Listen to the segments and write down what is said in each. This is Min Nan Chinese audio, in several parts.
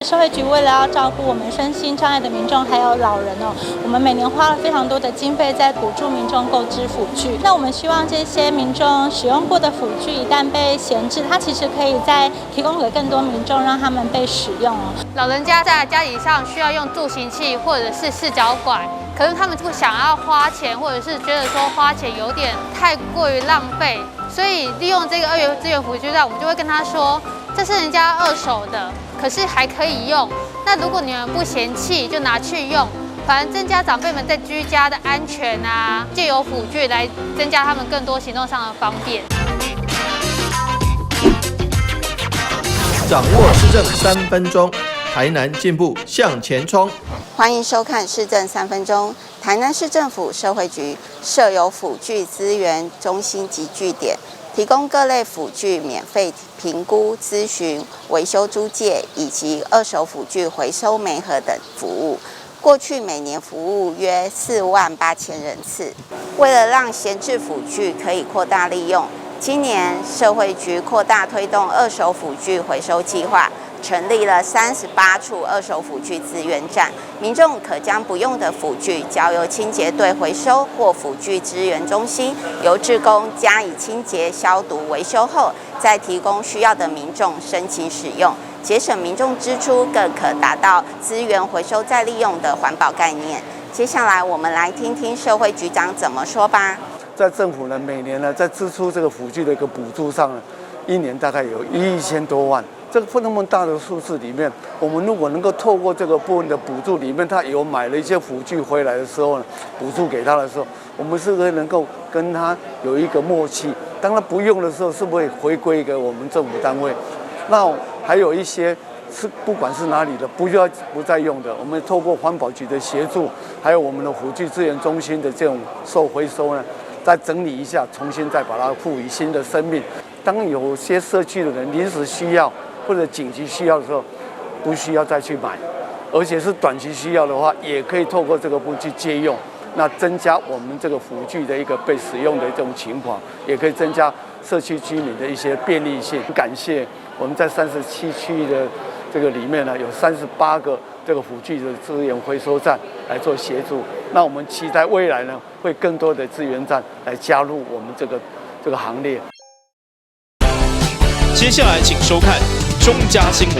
社會局為了要照顧我們身心障礙的民眾，還有老人哦，我們每年花了非常多的經費在補助民眾購置輔具。那我們希望這些民眾使用過的輔具，一旦被閒置，它其實可以再提供給更多民眾，讓他們被使用哦。老人家在家裡上需要用助行器或者是四腳拐，可是他們不想要花錢，或者是覺得說花錢有點太過於浪費，所以利用這個二元資源輔具站，我們就會跟他說，這是人家二手的，可是還可以用。那如果你們不嫌棄，就拿去用，反正增加長輩們在居家的安全啊，借由輔具來增加他們更多行動上的方便。掌握市政3分鐘，台南進步向前衝。歡迎收看市政三分鐘。台南市政府社會局設有輔具資源中心及據點，提供各類輔具免費評估、諮詢、維修、租借以及二手輔具回收媒合等服務。過去每年服務約4萬8千人次。為了讓閒置輔具可以擴大利用，今年社會局擴大推動二手輔具回收計劃，成立了38處二手輔具資源站，民眾可將不用的輔具交由清潔隊回收或輔具資源中心，由志工加以清潔、消毒、維修後，再提供需要的民眾申請使用，節省民眾支出，更可達到資源回收再利用的環保概念。接下來我們來聽聽社會局長怎麼說吧。在政府呢，每年呢，在支出這個輔具的一個補助上呢，一年大概有1億1千多萬。這個那麼大的數字裡面，我們如果能夠透過這個部分的補助裡面，他有買了一些輔具回來的時候呢，補助給他的時候，我們是不是能夠跟他有一個默契？當他不用的時候，是不是會回歸給我們政府單位？那還有一些是不管是哪裡的，不要不再用的，我們透過環保局的協助，還有我們的輔具資源中心的這種收回收呢，再整理一下，重新再把它賦予新的生命。當有些社區的人臨時需要或者緊急需要的時候，不需要再去買，而且是短期需要的話，也可以透過這個部分去借用，那增加我們這個輔具的一個被使用的這種情況，也可以增加社區居民的一些便利性。感謝我們在37區的這個裡面呢，有38個這個輔具的資源回收站來做協助。那我們期待未來呢，會更多的資源站來加入我們這個行列。接下來請收看中嘉新聞。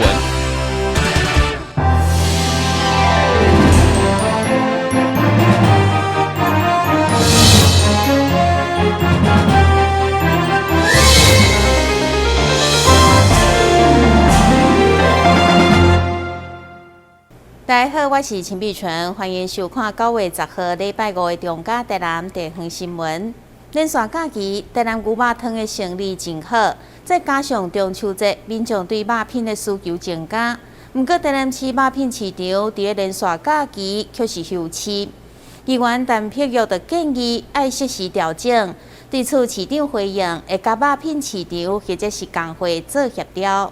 大家好，我是陳碧純，歡迎收看9月10號禮拜五的中嘉台南地方新聞。連續假期，台南牛肉湯的生意真好，再加上中秋節，民眾對肉品的需求增加。毋過台南市肉品市場佇咧連續假期卻是休市。議員陳碧玉就建議愛適時調整，對此市長回應會佮肉品市場或者是工會做協調。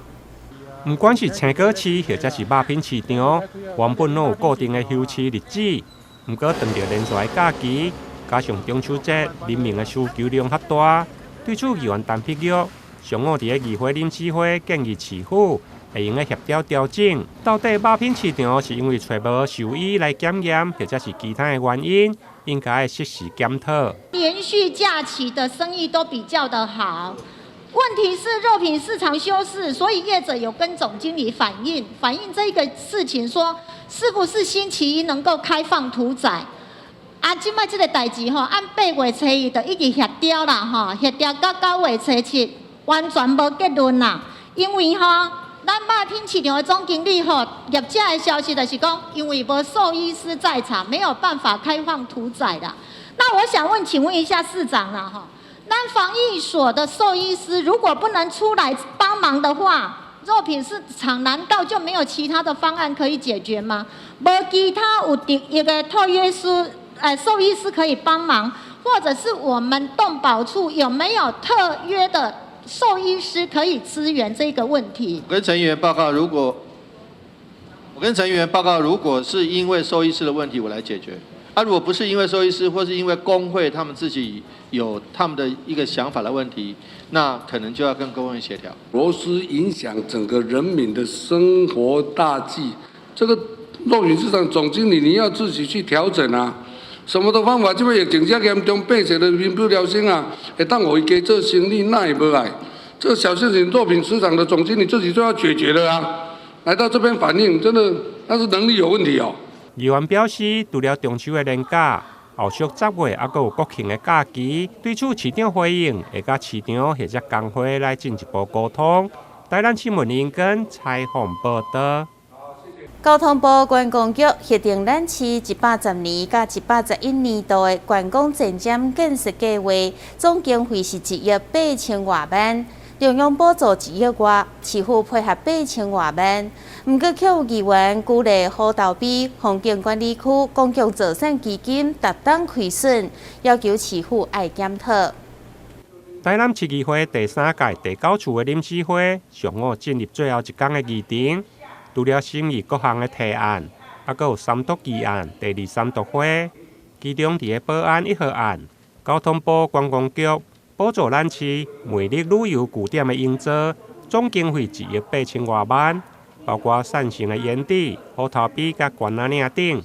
毋管是青果市或者是肉品市場，原本攏有固定的休市日子。毋過當著連續的假期，加上中秋節，人民的需求量較大，對此議員陳碧玉上午佇咧議會臨時會建議市府會用得協調調整。到底肉品市場是因為揣無獸醫來檢驗，或者是其他的原因，應該適時檢討。連續假期的生意都比較的好。問題是肉品市場休市，所以業者有跟總經理反映，反映這個事情，說是不是星期一能夠開放屠宰？啊，這擺這個代誌吼，按8月初一就已經協調啦，吼，協調到9月初七，完全無結論啦。因為吼，咱肉品市場的總經理吼，業者的消息就是講，因為無獸醫師在場，沒有辦法開放屠宰啦。那我想問，請問一下市長啦，吼。咱防疫所的獸醫師如果不能出來幫忙的話，肉品市場難道就沒有其他的方案可以解決嗎？無其他有特一個特約師，獸醫師可以幫忙，或者是我們動保處有沒有特約的獸醫師可以支援這個問題？我跟陳議員報告，如果是因為獸醫師的問題，我來解決。啊，如果不是因為獸醫師，或是因為工會，他們自己有他們的一個想法的問題，那可能就要跟工會協調。螺絲影響整個人民的生活大計，這個肉品市場總經理你要自己去調整啊！什麼的方法？這擺疫情遮嚴重，百姓都民不聊生啊！會當予伊加做生意，哪會無愛？這個小事情，肉品市場的總經理自己就要解決的啊！來到這邊反映，真的那是能力有問題哦。議員表示，除了中秋的連假，後續10月猶閣有國慶的假期，對此市長回應會佮市場或者工會來進一步溝通。台南新聞林根採訪報道。交通部觀光局核定咱市110年佮111年度的觀光前瞻建設計劃，總經費是1億8千外萬，中央補助1億外，市府配合8千外萬。毋過，卻有議員鼓勵虎頭埤風景管理區公共造產基金逐冬虧損，要求市府愛檢討。台南市議會第三屆第九次的臨時會上午進入最後一工的議程。除了審議各項的提案，猶閣有三讀議案、第二三讀會，其中佇个保安1號案，交通部觀光局補助咱市魅力旅遊據點的營造，總經費1億8千外萬，包括散成的園地、虎頭埤佮關仔嶺等。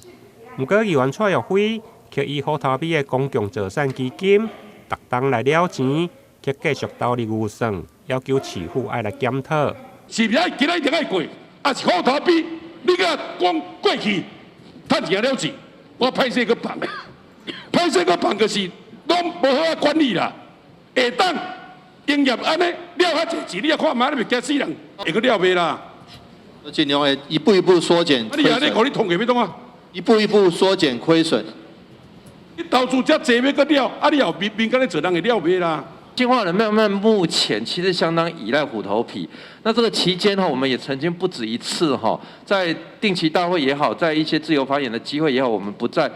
毋過議員蔡育輝卻以虎頭埤的公共造產基金，逐冬來了錢，卻繼續投入預算，要求市府愛來檢討。是毋是愛今仔一定愛過？啊是虎頭埤，你共講過去趁錢了錢，我歹勢閣放，歹勢閣放就是攏無好仔管理啦。下當營業按呢了較濟錢，你也看覓，你袂驚死人，會閣了袂啦？盡量會一步一步縮減。啊，你按呢予你統計欲創啊？一步一步縮減虧損。你投資遮濟欲閣了，啊，你後民間咧做人會了袂啦？彰化人慢慢目前其實相當依賴虎頭埤，那這個期間哈，我們也曾經不止一次哈，在定期大會也好，在一些自由發言的機會也好，我們不再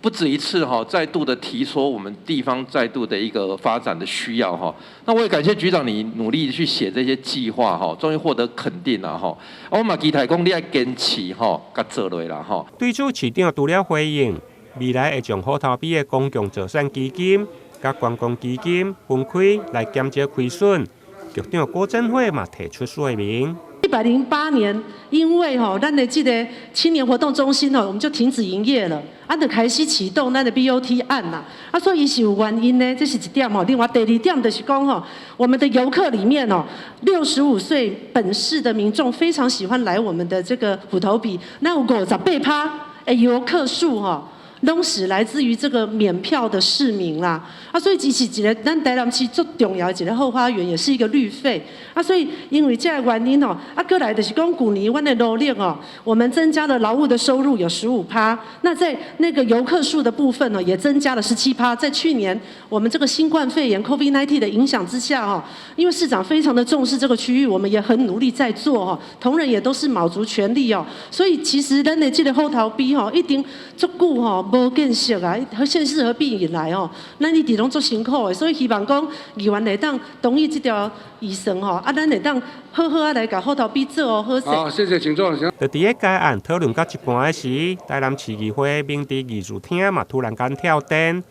不止一次哈，再度的提出我們地方再度的一個發展的需要哈。那我也感謝局長你努力去寫這些計劃哈，終於獲得肯定了哈。我嘛期待講你愛堅持哈，共做落啦哈。對此市長除了回應，未來會將虎頭埤的公共造產基金佮觀光基金分開來減少虧損。局長郭貞慧嘛提出說明。108年，因為吼，咱的這個青年活動中心吼，我們就停止營業了，啊，就開始啟動咱的 BOT 案啦。啊，所以是有原因的，這是一點吼。另外第二點就是講吼，我們的遊客裡面哦，65歲本市的民眾非常喜歡來我們的這個虎頭埤，那有58%的遊客數吼，攏是來自於這個免票的市民啦，啊，所以這是一個咱台南市足重要的一個後花園，也是一個旅費，啊，所以因為這個原因哦，啊，閣來就是講舊年阮的勞力哦，我們增加了勞務的收入有15%，那在那個遊客數的部分呢，也增加了17%。在去年我們這個新冠肺炎 COVID-19 的影響之下哦，因為市長非常的重視這個區域，我們也很努力在做哦，同仁也都是卯足全力哦，所以其實咱的這個虎頭埤吼，已經足久吼無建設啊，和縣市合併以來哦，咱一直攏足辛苦的，所以希望講議員會當同意這條預算吼，啊，咱會當好好仔來共虎頭埤做好勢。好，謝謝，請坐。就佇咧該案討論到一半的時，台南市議會明治藝術廳嘛突然間跳電，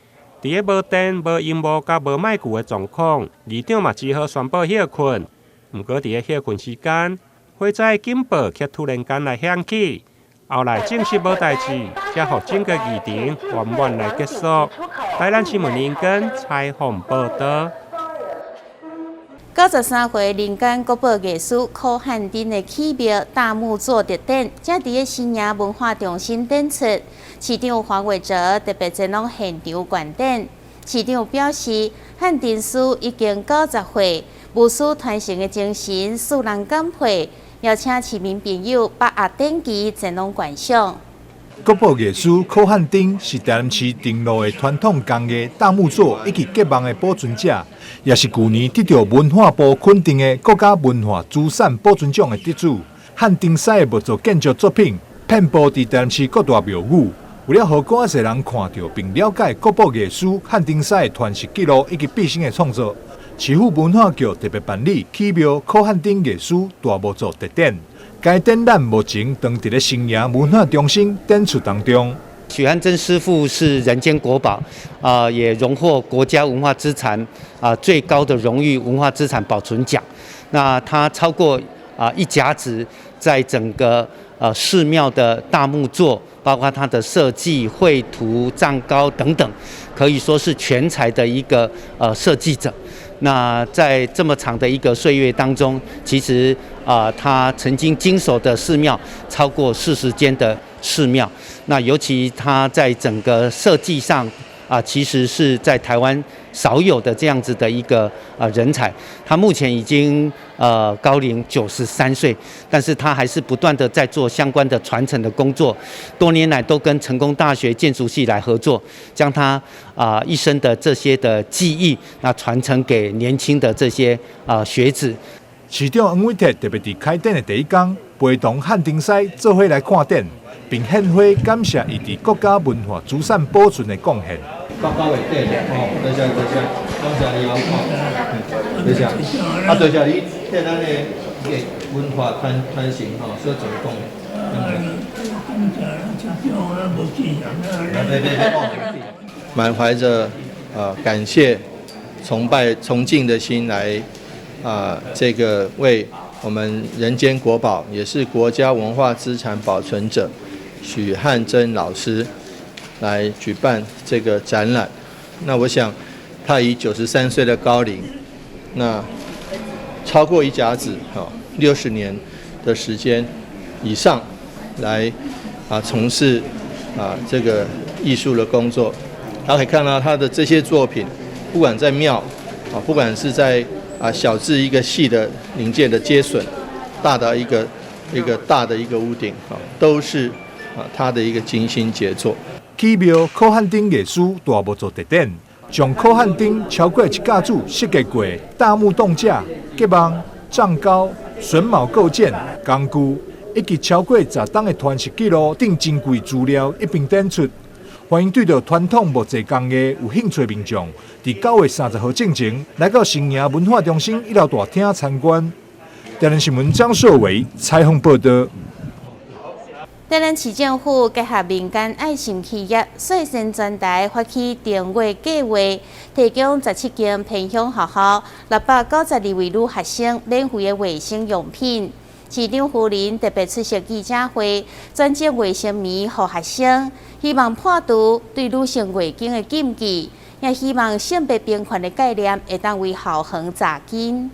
佇咧無電、無螢幕佮無麥具的狀況，議長嘛只好宣布歇睏。毋過佇咧歇睏時間，火災警報卻突然間來響起。後來證實無代誌，才予整個議程圓滿來結束。台南新聞林根採訪報道。93歲人間國寶藝師柯漢丁的起廟大木作特展，正佇咧新營文化中心展出。市長黃偉哲特別前往現場觀展。市長表示，漢丁師已經90歲，無私傳承的精神使人感佩。邀請市民朋友把握展期前往觀賞。國寶藝師柯漢丁是台南市定路的傳統工藝大木作以及結網的保存者，也是舊年得著文化部肯定的國家文化資產保存獎的得主。漢丁師的木作建築作品遍佈佇台南市各大廟宇，為了予閣較濟人看著並了解國寶藝師漢丁師的傳世紀錄以及畢生的創作，市府文化局特別辦理起廟柯漢丁藝師大木作特展。該展覽目前正佇咧新營文化中心展出當中。許漢珍師傅是人間國寶，啊，也榮獲國家文化資產啊最高的榮譽文化資產保存獎。那他超過啊一甲子，在整個寺廟的大木作，包括他的設計、繪圖、丈高等等，可以說是全才的一個設計者。那在這麼長的一個歲月當中，其實啊，他曾經經手的寺廟超過40間的寺廟。那尤其他在整個設計上啊，其實是在台灣少有的這樣子的一個啊人才。他目前已經高齡93歲，但是他還是不斷的在做相關的傳承的工作。多年來都跟成功大學建築系來合作，將他啊一生的這些的技藝，那傳承給年輕的這些啊學子。市長黃偉哲特別佇開展的第一工，陪同漢燈師做伙來看展，並獻花感謝伊佇國家文化資產保存的貢獻。報告會對哦，多謝多謝，感謝你哦，多謝。啊，多謝你替咱的文化傳傳承吼所做的貢獻。滿懷着感謝、崇拜、崇敬的心來啊，這個為我們人間國寶，也是國家文化資產保存者許漢珍老師來舉辦這個展覽。那我想，他以93歲的高齡，那超過一甲子，哈，60年的時間以上，來啊從事啊這個藝術的工作。大家可以看到他的這些作品，不管在廟啊，不管是在啊小至一個細的零件的接榫，大到一個一個大的一個屋頂啊，都是啊他的一個精心傑作。起廟可漢珍藝師大木作特展，將可漢珍超過一甲子設計過大木棟架、結網、丈高、榫卯構件、工具，以及超過10噸的傳世紀錄等珍貴資料一併展出。歡迎對著傳統木製工藝有興趣的民眾，佇9月30號進前來到新營文化中心一樓大廳參觀。台南新聞張碩偉採訪報道。台南市政府結合民間愛心企業，率先全台發起訂閱計劃，提供17間偏鄉學校692位女學生免費的衛生用品。市長夫人特別出席記者會，轉贈衛生棉予學生，希望破除對女性月經的禁忌，也希望性別平權的概念會當為校園紮根。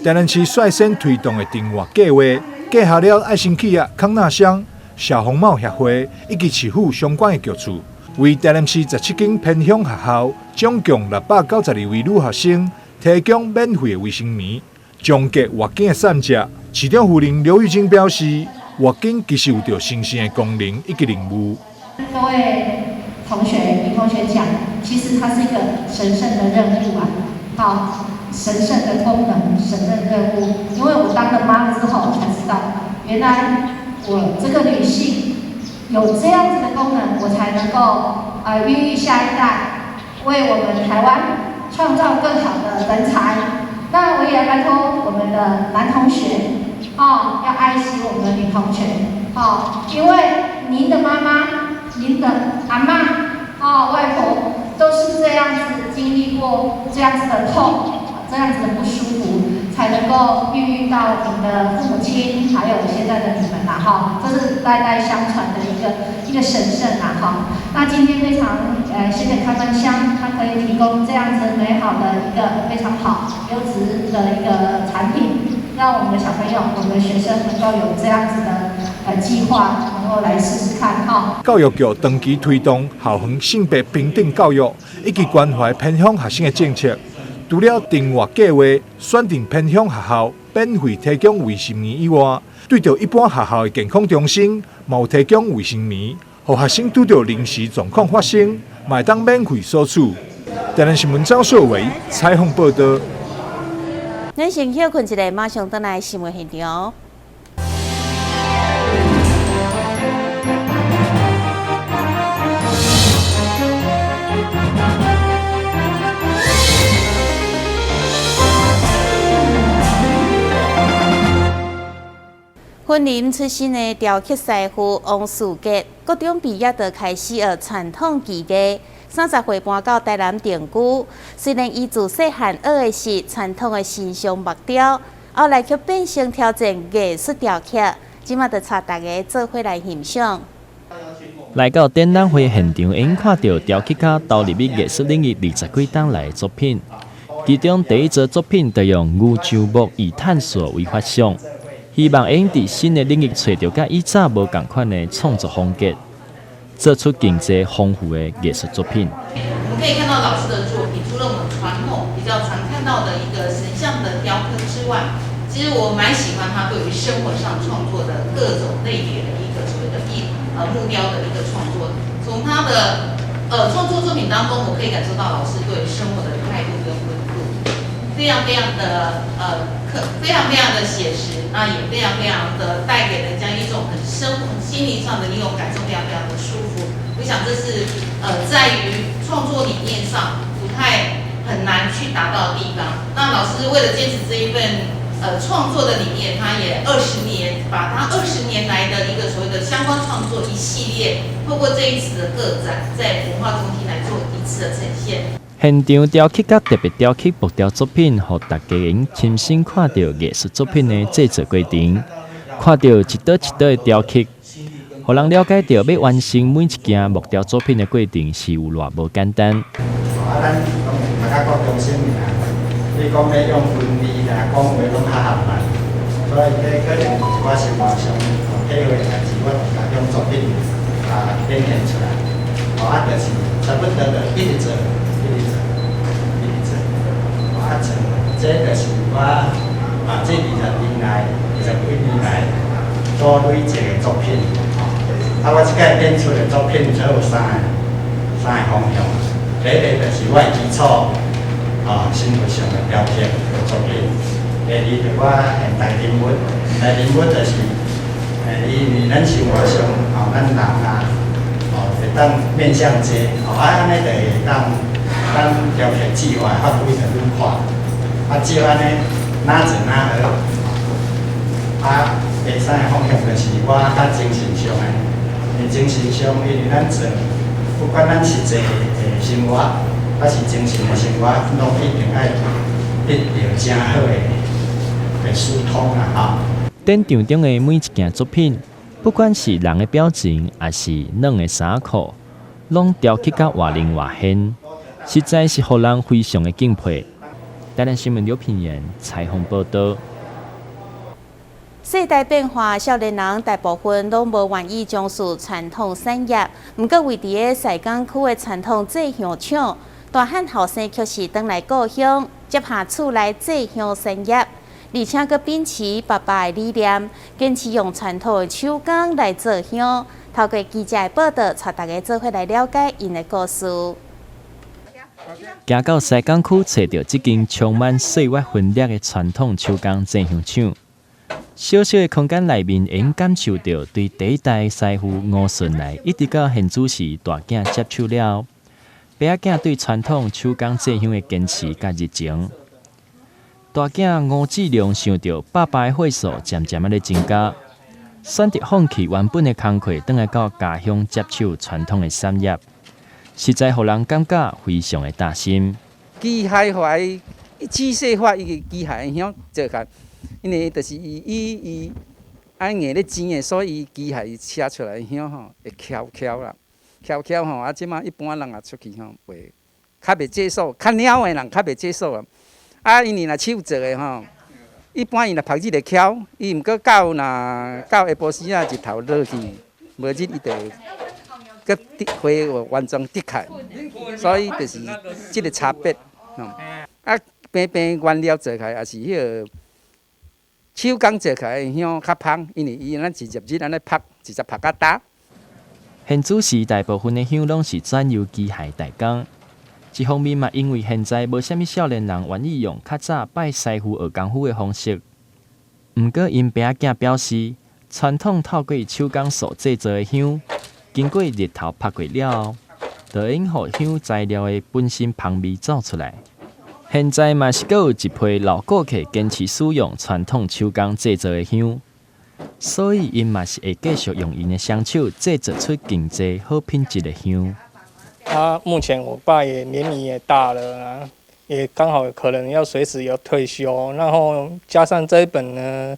台南市率先推動的訂閱計劃，結合了愛心企業康那香、小紅帽協會以及市府相關的局處，為台南市17間偏鄉學校，總共692位女學生提供免費的衛生棉，終結月經的選擇。市長夫人劉玉晶表示，月經其實有著神聖的功能以及任務。各位同學、女同學講，其實它是一個神聖的任務啊，好，神聖的功能、神聖任務。因為我當了媽之後，才知道原來我這個女性有這樣子的功能，我才能夠孕育下一代，為我們台灣創造更好的人才。那我也拜託我們的男同學，哦，要愛惜我們的女同學，哦，因為您的媽媽、您的阿嬤、哦，外婆都是這樣子經歷過這樣子的痛，這樣子的不舒服，才能夠孕育到你的父母親，還有現在的你們啦，哈，這是代代相傳的一個一個神聖啦，哈。那今天非常謝謝康那香，它可以提供這樣子美好的一個非常好優質的一個產品，讓我們的小朋友、我們的學生能夠有這樣子的計劃，能夠來試試看哈。教育局長期推動校園性別平等教育以及關懷偏鄉學生的政策，除了訂閱計劃選定偏鄉學校免費提供衛生棉以外，對著一般學校的健康中心，嘛有提供衛生棉，予學生拄著臨時狀況發生，嘛會當免費索取。台南新聞張碩偉採訪報道。咱先歇睏一下，馬上轉來新聞現場。雲林出身的雕刻師傅王樹傑，國中畢業就開始學傳統技藝，30歲搬到台南定居。雖然伊自細漢學的是傳統的神像木雕，後來卻變成挑戰藝術雕刻，這馬就帶大家做伙來欣賞。來到展覽會現場，會用看著雕刻家投入於藝術領域20幾冬來的作品。其中第一座作品就用牛樟木以探索為發想，希望會用佇新的領域揣著佮以早無仝款的創作風格，做出更濟豐富的藝術作品。我們可以看到老師的作品，除了我們傳統比較常看到的一個神像的雕刻之外，其實我蠻喜歡他對於生活上創作的各種類別的一個所謂的木雕的一個創作。從他的創作作品當中，我可以感受到老師對生活的態度跟溫度，非常非常的可非常非常的寫實，那也非常非常的帶給人家一種很生活心靈上的一種感受，非常非常的舒服。我想這是在於創作理念上不太很難去達到的地方。那老師為了堅持這一份創作的理念，他也二十年把他二十年來的一個所謂的相關創作一系列，透過這一次的個展，在文化中心來做一次的呈現。現場雕刻佮特別雕刻木雕作品，予大家用親身看著藝術作品的製作過程，看著一刀一刀的雕刻，予人了解著欲完成每一件木雕作品的過程是有偌無簡單。啊，咱當然嘛較國中心爾，你講欲用文字來講話攏較瀚慢，所以這可能一寡生活上體會的代誌，我就共用作品啊展現出來。哦，啊，就是差不多就一直做，一直做，一直做。啊，做，這就是我啊，這20年來，20幾年來所累積的作品。啊，我這擺展出的作品主要有三個方向。第一個就是我的基礎，啊，生活上的雕刻的作品。第二就我現代人物，現代人物就是，因為咱生活上，吼，咱人啊，吼，會當面向這，吼，啊，按呢就會當咱雕刻之外發揮就愈闊。啊，照按呢，哪做哪學。啊，第三个方向就是我較精神上的，精神上，因為咱做，不管咱實際的生活，還是精神的生活，攏一定愛得著誠好的疏通啦，吼。展場中的每一件作品，不管是人的表情，抑是軟的衫褲，攏雕刻甲活靈活現，實在是予人非常的敬佩。台南新聞劉品言採訪報導。世代變化，少年人大部分攏無願意從事傳統產業。毋過，位佇个西港區的傳統製香廠，大漢後生卻是轉來故鄉，接下厝內製香產業，而且閣秉持爸爸的理念，堅持用傳統的手工來做香。透過記者的報導，帶大家做伙來了解𪜶的故事。行到西港區，揣著這間充滿歲月痕跡的傳統手工製香廠。小小的空間內面，會用感受著對第一代師傅吳順來，一直到現主時大囝接手了後，爸仔囝對傳統手工製香的堅持佮熱情。大囝吳志良想著爸爸的歲數漸漸仔咧增加，選擇放棄原本的工課，轉來到家鄉接手傳統的產業，實在予人感覺非常的擔心。機械化、機械化伊個機械香做較。因為就是伊愛硬咧煎的，所以機械車出來的香吼會翹翹啦，翹翹吼啊！這馬一般人也出去吼，袂較袂接受，較鳥的人較袂接受啊。啊，因為若手做的吼，一般伊若曝日會翹，伊毋過到若到下晡時啊，日頭落去，無日伊就會閣得恢復原狀得開，所以就是這個差別吼。啊，平平原料做起來也是彼個。手工做起來的香較芳，因為伊咱直接日按呢曝，直接曝較焦。現主時大部分的香攏是轉由機械代工，一方面嘛，因為現在無啥物少年人願意用較早拜師傅學功夫的方式。毋過，𪜶爸仔囝表示，傳統透過手工所製作的香，經過日頭曝過了後，就會予香材料的本身芳味走出來。現在嘛是閣有一批老顧客堅持使用傳統手工製作的香，所以𪜶嘛是會繼續用𪜶的雙手製作出更濟好品質的香。啊，目前我爸也年齡也大了啊，也剛好可能要隨時要退休，然後加上這一本呢，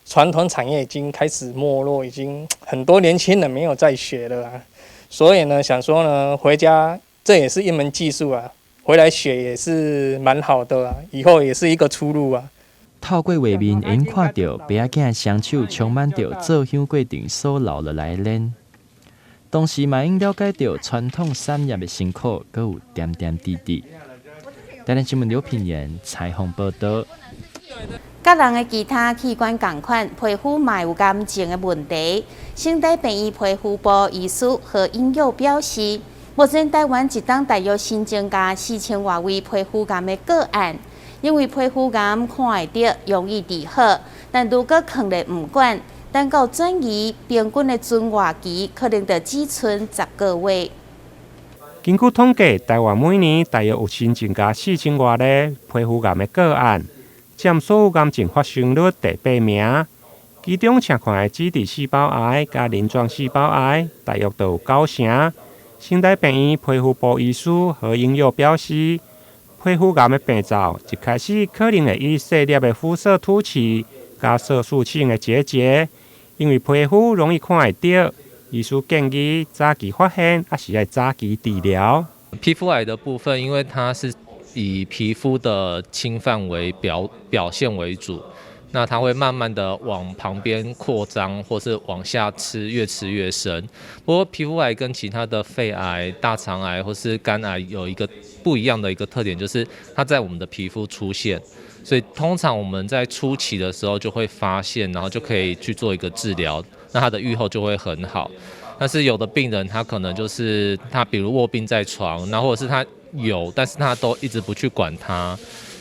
傳統產業已經開始沒落，已經很多年輕人沒有在學了啊，所以呢，想說呢，回家這也是一門技術啊，回來學也是蠻好的啊，以後也是一個出路啊。透過畫面，會用看著爸仔囝的雙手充滿著做香過程所留落來的輪，同時嘛會了解著傳統產業的辛苦，閣有點點滴滴。台南新聞劉品言採訪報導。佮人的其他器官仝款，皮膚嘛有癌症的問題。省台病院皮膚部醫師何英佑表示，目前台灣一冬大約新增加4000外位皮膚癌的個案。因為皮膚癌看會著，容易治好，但如果囥咧毋管，等到轉移，平均的存活期可能就只賰10個月。根據統計，台灣每年大約有新增加4000外个皮膚癌的個案，佔所有癌症發生率第八名。其中，常看的基底細胞癌佮鱗狀細胞癌，大約都有九成。省台病院皮膚部醫師何英佑表示，皮膚癌的病灶一開始可能會以細粒的膚色凸起佮色素性的結節，因為皮膚容易看會著，醫師建議早期發現，抑是愛早期治療。皮膚癌的部分，因為它是以皮膚的侵犯為表現為主，那它會慢慢的往旁邊擴張，或是往下吃，越吃越深。不過皮膚癌跟其他的肺癌、大腸癌或是肝癌有一個不一樣的一個特點，就是它在我們的皮膚出現，所以通常我們在初期的時候就會發現，然後就可以去做一個治療，那它的預後就會很好。但是有的病人他可能就是他比如臥病在床，那或者是他有，但是他都一直不去管它。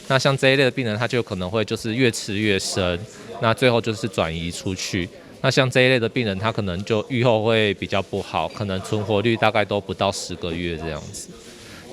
那像這一類的病人，他就可能會就是越吃越深，那最後就是轉移出去。那像這一類的病人，他可能就預後會比較不好，可能存活率大概都不到10個月這樣子。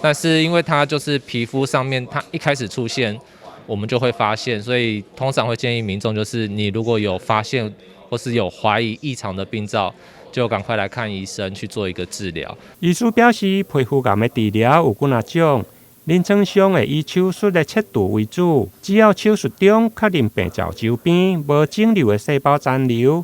但是因為他就是皮膚上面，他一開始出現，我們就會發現，所以通常會建議民眾，就是你如果有發現或是有懷疑異常的病灶，就趕快來看醫生去做一個治療。醫師表示，皮膚癌的治療有幾若種，臨床上會以手術的切除為主，只要手術中確認病灶周邊無腫瘤的細胞殘留，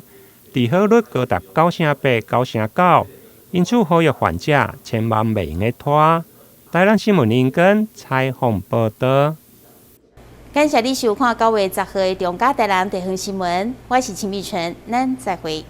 治好率高達98%、99%，因此呼籲患者千萬袂用得拖。台南新聞林根採訪報導。感謝你收看9月10號的中嘉台南地方新聞，我是秦美純，咱再會。